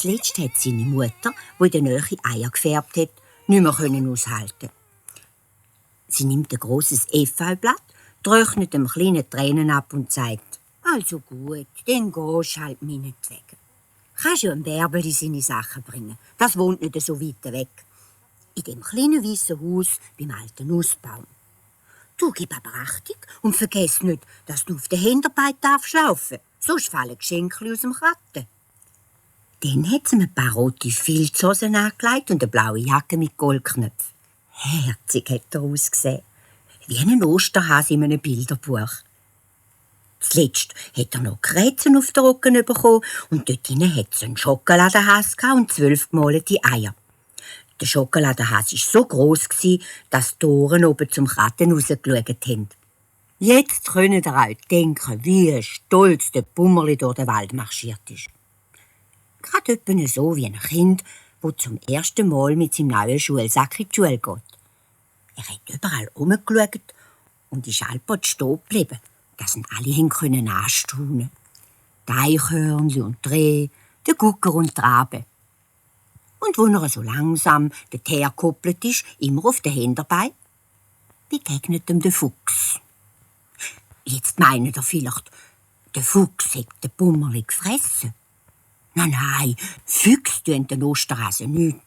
Zuletzt hat seine Mutter, die in der Nähe Eier gefärbt hat, nicht mehr aushalten. Sie nimmt ein grosses Efeublatt, trocknet dem kleinen Tränen ab und sagt: «Also gut, dann gehst du halt meinetwegen. Kannst ja einen Bärbel in seine Sachen bringen. Das wohnt nicht so weit weg. In dem kleinen weißen Haus beim alten Nussbaum. Du gib aber Achtung und vergiss nicht, dass du auf den Hinterbeinen laufen darfst. Sonst fallen Geschenke aus dem Kratten.» Dann hat sie ihm ein paar rote Filzhosen angelegt und eine blaue Jacke mit Goldknöpfen. Herzig hat er ausgesehen. Wie ein Osterhase in einem Bilderbuch. Zuletzt hat er noch Krezen auf den Rücken bekommen und dort hinein hat es einen Schokoladenhase und 12 gemalte Eier. Der Schokoladenhase war so gross, dass die Ohren oben zum Kratten rausgeschaut haben. Jetzt könnt ihr euch denken, wie stolz der Pummerli durch den Wald marschiert ist. Gerade etwa so wie ein Kind, das zum ersten Mal mit seinem neuen Schulsack in die Schule geht. Er hat überall herumgeschaut und ist halbwegs stehen geblieben, dass ihn alle können anstaunen. Die Eichhörnchen und die Rehe, der Gucker und die Rabe. Und wo er so langsam dorthin gekoppelt ist, immer auf den Hinterbeinen, begegnet ihm der Fuchs. Jetzt meint ihr vielleicht, der Fuchs hat den Pummerli gefressen. Nein, Füchse tun den Osterhasen nicht.